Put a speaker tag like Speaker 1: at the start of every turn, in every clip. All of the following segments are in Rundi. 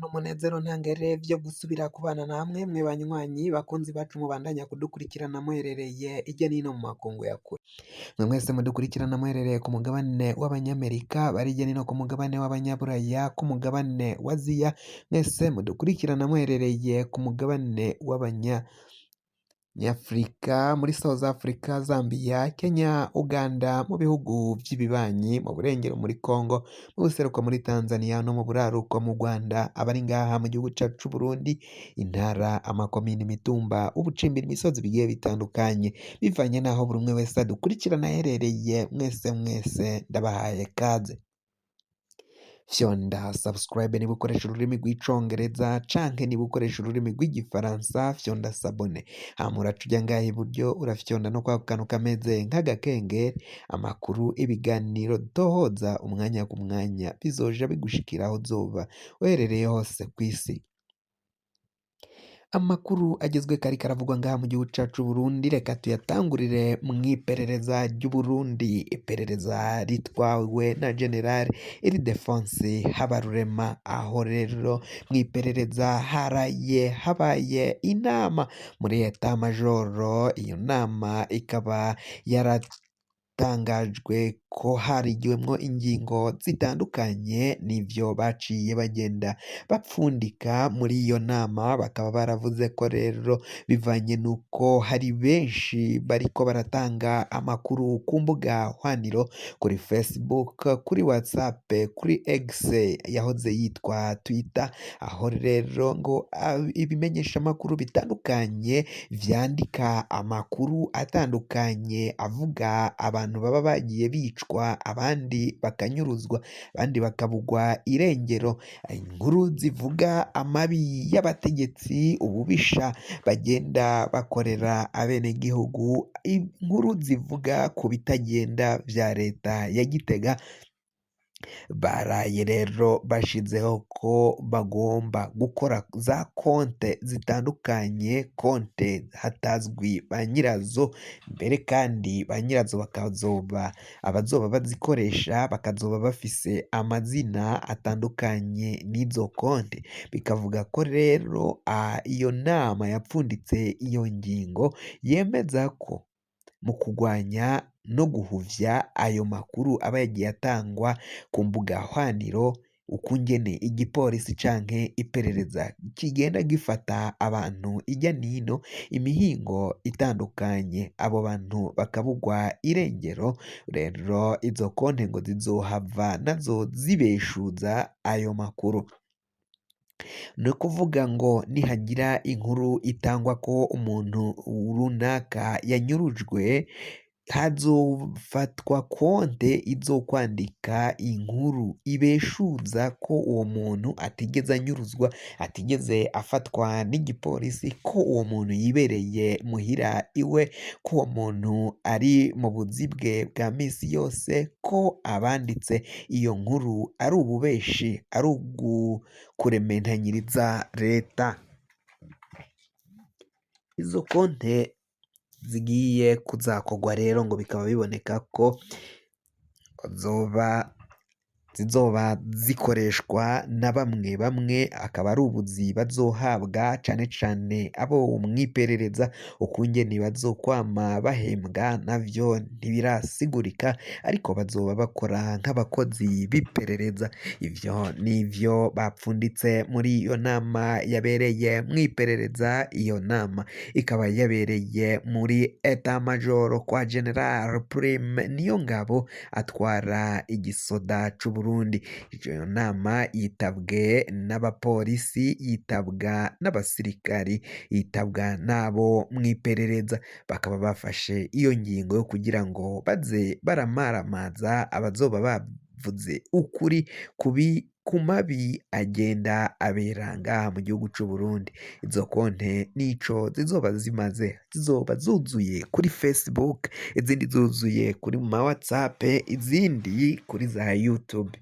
Speaker 1: N'umunezero ntangere vyo gusubira kubana namwe mwe banywanyi bakunzi bacu mubandanya kudukurikirana muherereye irya nino mu makungu ya kure. Mwe mwese mudukurikirana muherereye ku mugabane w'Abanyamerika, bari hirya nino ku mugabane w'Abanyaburaya, ku mugabane wa Aziya, mwese mudukurikirana muherereye ku mugabane w'abanya Nyafurika muri South Africa, Zambia, Kenya, Uganda, mu bihugu vy'ibibanyi, mu burengero muri Congo, mu buseruko muri Tanzania no mu buraruko mu Rwanda, abari ngaha mu gihugu cacu c'Uburundi, intara, amakomine, imitumba, ubucimbiri, imisozi bigiye bitandukanye, bivanye n'aho buri umwe wese adukurikirana aherereye, mwese mwese ndabahaye kaze. Fyonda subscribe niba ukoresha ururimi rw'icongereza canke niba ukoresha ururimi rw'igifaransa, fyonda s'abonner. Hama uraca uja ngaha iburyo, urafyonda no kwako kantu kameze nk'agakengeri. Amakuru, ibiganiro dutohoza umwanya ku mwanya bizoja bigushikira aho uzoba uherereye hose kw'isi. Amakuru agezweko ariko aravugwa ngaha mu gihugu cacu c'Uburundi, reka tuyatangurire mw'iperereza ry'Uburundi, iperereza ritwawe na General Ildefonse Habarurema. Aho rero mw'iperereza haraye habaye inama muri état major, iyo nama ikaba yaratangajwe ko harigiwemwo ingingo zitandukanye n'ivyo baciye bagenda bapfundika muri iyo nama. Bakaba baravuze ko rero bivanye n'uko hari benshi bariko baratanga amakuru ku mbuga hwaniro, kuri Facebook, kuri WhatsApp, kuri X yahoze yitwa Twitter, aho rero ngo ibimenyeshamakuru bitandukanye vyandika amakuru atandukanye avuga abantu baba bagiye bicwa, abandi bakanyuruzwa, abandi bakabugwa irengero, inkuru zivuga amabi y'abategetsi, ububisha bagenda bakorera abenegihugu, inkuru zivuga ku bitagenda vya leta ya Gitega. Baraye rero bashizeho ko bagomba gukora za konte zitandukanye, konte hatazwi ba nyirazo, mbere kandi ba nyirazo bakazoba abazoba bazikoresha bakazoba bafise amazina atandukanye n'izo konte. Bikavuga ko rero iyo nama yapfunditse iyo ngingo yemeza ko mu kugwanya no guhuvya ayo makuru aba yagiye atangwa ku mbuga hwaniro, ukungene igipolisi canke iperereza kigenda gifata abantu irya nino imihingo itandukanye, abo bantu bakabugwa irengero. Rero izo konte ngo zizohava nazo zibeshuza ayo makuru. Ni ukuvuga ngo nihagira inkuru itangwa ko umuntu runaka yanyurujwe, hazofatwa konte izokwandika inkuru ibeshuza ko uwo muntu atigeze anyuruzwa, atigeze afatwa n'igipolisi, ko uwo muntu yibereye muhira iwe, ko uwo muntu ari mu buzi bwe bwa misi yose, ko abanditse iyo nkuru ari ububeshi, ari ukurementanyiriza leta. Izo konte zigiye kuzakorwa rero ngo bikaba biboneka ko zoba zizoba zikoreshwa na bamwe bamwe, akaba ari ubuzi bazohabwa cane cane abo mwiperereza. Ukungene bazokwama bahembwa navyo ntibirasigurika, ariko bazoba bakora nk'abakozi b'iperereza. Ivyo nivyo bapfunditse muri iyo nama yabereye mw'iperereza. Iyo nama ikaba yabereye muri état major kwa General Prime Niyongabo atwara igisoda c'Uburundi. Iyo nama yitabwe n'abapolisi, yitabwa n'abasirikari, yitabwa n'abo mw'iperereza. Bakaba bafashe iyo ngingo yo kugira ngo baze baramaramaza abazoba bavuze ukuri kubi ku mabi agenda abera ngaha mu gihugu c'Uburundi. Izo konte nico zizoba zimaze, zizoba zuzuye kuri Facebook, izindi zuzuye kuri ma WhatsApp, izindi kuri za YouTube.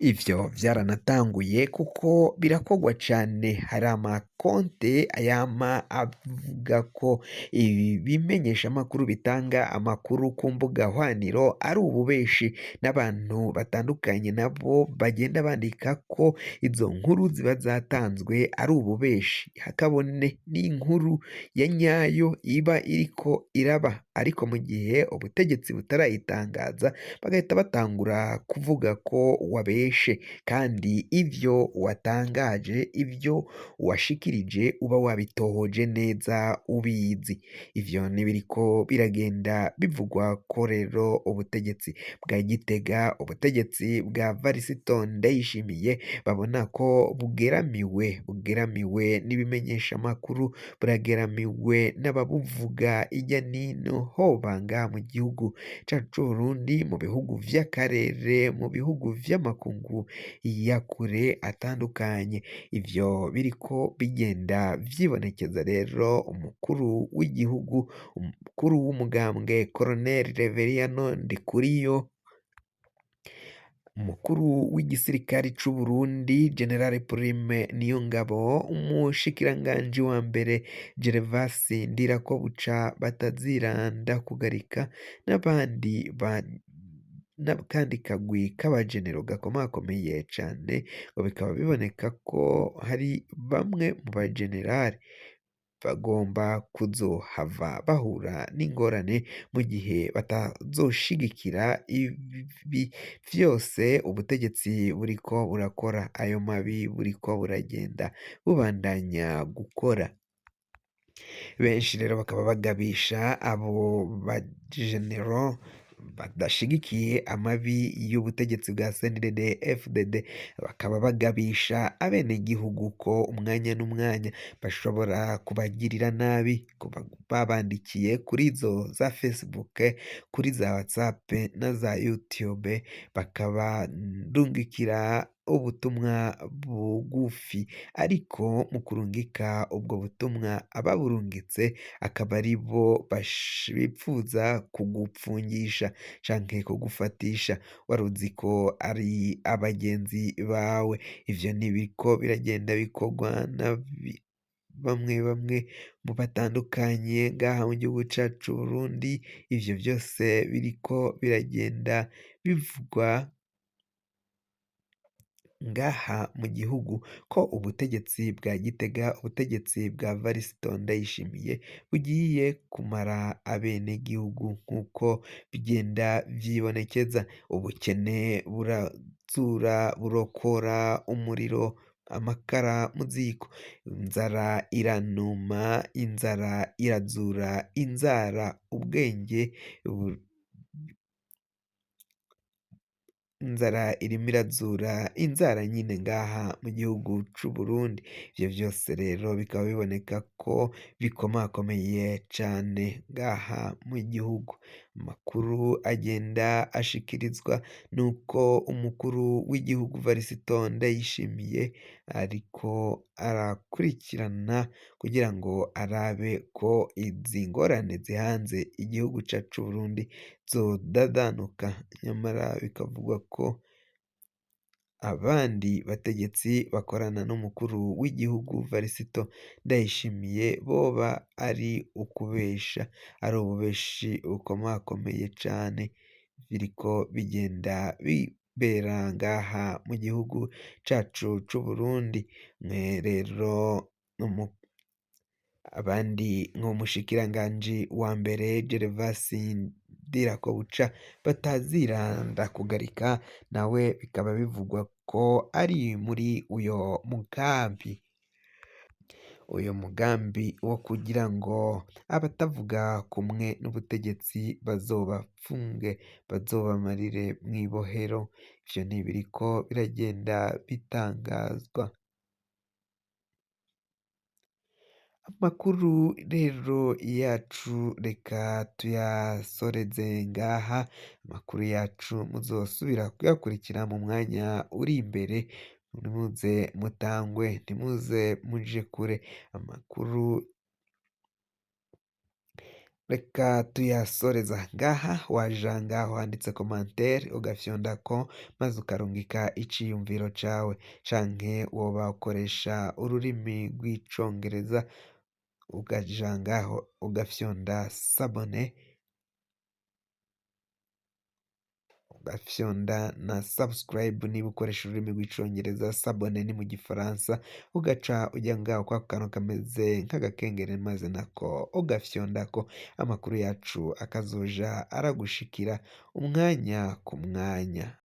Speaker 1: Ivyo vyaranatanguye kuko birakorwa cane, hari ama amakonte yama avuga ko ibi bimenyeshamakuru bitanga amakuru ku mbuga hwaniro ari ububeshi, n'abantu batandukanye nabo bagenda bandika ko izo nkuru ziba zatanzwe ari ububeshi, hakabone n'inkuru ya nyayo iba iriko iraba, ariko mu gihe ubutegetsi butarayitangaza bagahita batangura kuvuga ko wabeshe, kandi ivyo watangaje, ivyo washikirije uba wabitohoje neza ubizi. Ivyo nibiriko biragenda bivugwa ko rero ubutegetsi bwa Gitega, ubutegetsi bwa Varisito Ndayishimiye babona ko bugeramiwe, bugeramiwe n'ibimenyeshamakuru, burageramiwe n'ababuvuga irya nino, hoba ngaha mu gihugu cacu c'Uburundi, mu bihugu vy'akarere, mu bihugu vy'amakungu ya kure atandukanye. Ivyo biriko bigenda vyibonekeza rero umukuru w'igihugu, umukuru w'umugambwe Colonel Reveriyano Ndikuriyo, umukuru w'igisirikare c'Uburundi General Prime Niyongabo, umushikiranganji wa mbere Gervasi Ndirakobuca bataziranda kugarika, n'abandi n'akandi kagwi k'abajenero gakomakomeye cane, ngo bikaba biboneka ko hari bamwe mu bajenerali bagomba kuzohava bahura n'ingorane mu gihe batazoshigikira ibi vyose ubutegetsi buriko burakora, ayo mabi buriko buragenda bubandanya gukora. Benshi rero bakaba bagabisha abo bajenero badashigikiye amabi y'ubutegetsi bwa CNDD FDD, bakaba bagabisha abenegihugu ko umwanya n'umwanya bashobora kubagirira nabi, babandikiye kuri izo za Facebook, kuri za WhatsApp na za YouTube, bakabarungikira ubutumwa bugufi, ariko mu kurungika ubwo butumwa ababurungitse akaba ari bo bipfuza kugupfungisha canke kugufatisha, waruzi ko ari abagenzi bawe. Ivyo ntibiriko biragenda bikorwa na bamwe bamwe mu batandukanye ngaha mu gihugu cacu c'Uburundi. Ivyo vyose biriko biragenda bivugwa ngaha mu gihugu ko ubutegetsi bwa Gitega, ubutegetsi bwa Varisito Ndayishimiye bugiye kumara abenegihugu nk'uko bigenda vyibonekeza. Ubukene burazura burokora umuriro amakara mu ziko, inzara iranuma, inzara irazura inzara, ubwenge inzara irimo irazura inzara nyine ngaha mu gihugu c'Uburundi. Ivyo vyose rero bikaba biboneka ko bikomakomeye cane ngaha mu gihugu. Amakuru agenda ashikirizwa nuko umukuru w'igihugu Varisito Ndayishimiye ariko arakurikirana kugira ngo arabe ko izi ngorane zihanze igihugu cacu c'Uburundi zodadanuka, nyamara bikavugwa ko abandi bategetsi bakorana n'umukuru w'igihugu Varisito Ndayishimiye boba ari ukubesha, ari ububeshi bukomakomeye cane biriko bigenda bibera ngaha mu gihugu cacu c'Uburundi. Mwe rero abandi nk'umushikiranganji wa mbere Gervasi Ndirakobuca bataziranda kugarika, nawe bikaba bivugwa ko ari muri uyo mugambi, uyo mugambi wo kugira ngo abatavuga kumwe n'ubutegetsi bazobapfunge, bazobamarire mw'ibohero. Ivyo ntibiriko biragenda bitangazwa. Amakuru rero yacu reka tuyasoreze ngaha, amakuru yacu muzosubira kuyakurikira mu mwanya uri imbere, ntimuze mutangwe, ntimuze muje kure, amakuru Reka tuyasoreza ngaha. Waja ngaho handitse commentaire, ugafyondako maze ukarungika iciyumviro cawe, canke woba ukoresha ururimi rw'Icongereza, ukaja ngaho ugafyonda s'abonner, ugafyonda na subscribe niba ukoresha ururimi rw'Icongereza, s'abonner ni mu Gifaransa, ugaca ujya ngaho kwa kantu kameze nk'agakengeri maze nako ugafyondako, amakuru yacu akazoja aragushikira umwanya ku mwanya.